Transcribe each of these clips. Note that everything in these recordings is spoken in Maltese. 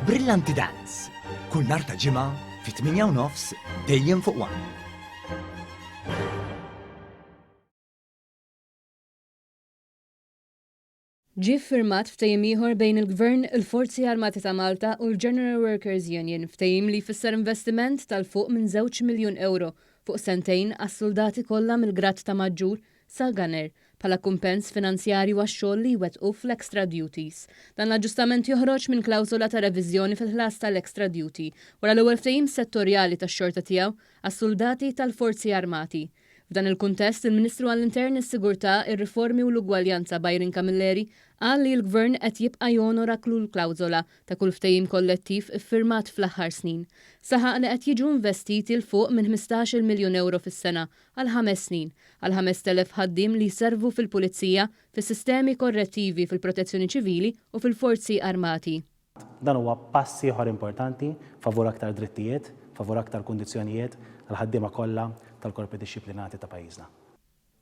Brillanti Dance, kull nhar ta' Ġimgħa fit-8 u nofs dejjem fuq One. Ġie ffirmat ftehim ieħor bejn il-Gvern, il-Forzi Armati ta' Malta u l-General Workers Union, ftehim li jfisser investiment ta' 'l fuq minn żewġ miljun ewro fuq sentejn għas-suldati kollha mill-grad ta' Maġġur sa Gunner, bħala kumpens finanzjarju għax-xogħol li jwettqu fl-extra duties. Dan l-aġġustament joħroġ minn klawżola ta' reviżjoni fil-ħlas tal-extra duty, wara l-ewwel ftehim settorjali tax-xorta tiegħu għas-suldati tal-Forzi Armati. F'dan il-kuntest, il-Ministru għall-Intern, is-Sigurtà, ir-Riformi u l-Ugwaljanza Byron Camilleri qal li l-Gvern qed jibqa' jonora kull klawżola ta' kull ftehim kollettiv iffirmat fl-aħħar snin. Saħaq li qed jiġu investiti 'l fuq minn 15-il miljun ewro fis-sena għal ħames snin, għal 5,000 ħaddiem li jservu fil-Pulizija, fis-sistemi korrettivi, fil-Protezzjoni Ċivili u fil-Forzi Armati. Dan huwa pass ieħor importanti favur aktar drittijiet, favur aktar kundizzjonijiet għall-ħaddiema kollha tal-korpi dixxiplinati ta' pajjiżna.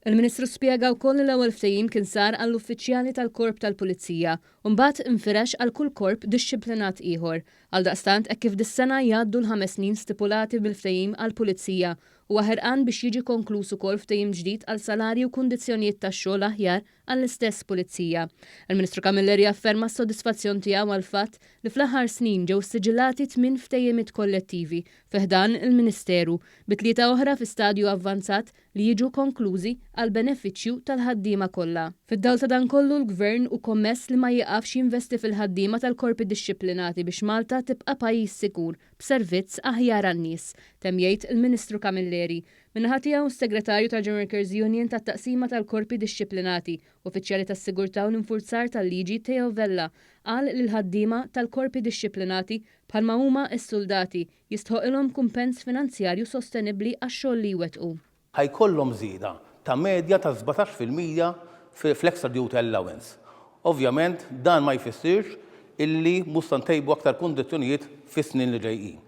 Il-Ministru spjega wkoll li l-ewwel ftehim kien sar għall-uffiċjali tal-Korp tal-Pulizija u mbagħad infirex għal kull korp dixxiplinat ieħor. Għaldaqstant hekk kif dis-sena jgħaddu l-ħames snin stipulati mill-ftehim għall-Pulizija, huwa ħerqan biex jiġi konkluż ukoll ftehim ġdid għal salarji u kundizzjonijiet tax-xogħol aħjar għall-istess pulizija. Il-Ministru Camilleri afferma s-sodisfazzjon tiegħu għall-fatt li fl-aħħar snin ġew issiġillati tmien ftehimiet kollettivi fi ħdan il-Ministeru, bi tlieta oħra fi stadju avvanzat li jiġu konklużi għall-benefiċċju tal-ħaddiema kollha. Fid-dawl ta' dan kollu l-Gvern hu kommess li ma jieqafx jinvesti fil-ħaddiema tal-korpi dixxiplinati biex Malta tibqa' pajjiż sikur b'servizz aħjar għan-nies, temm jgħid il-Ministru Camilleri. Min-naħa tiegħu, s-Segretarju tal-General Workers Union tat-Taqsima tal-Korpi Dixxiplinati, Uffiċjali tas-Sigurtà u l-Infurzar tal-Liġi Theo Vella qal li l-ħaddiema tal-korpi dixxiplinati bħalma huma s-suldati jistħoqilhom kumpens finanzjarju sostenibbli għax-xogħol li jwettqu. Ħa jkollhom żieda ta' medja ta' 17% fl-extra duty allowance. Ovvjament dan ma jfissirx illi mhux se ntejbu aktar kundizzjonijiet fis-snin li ġejjin.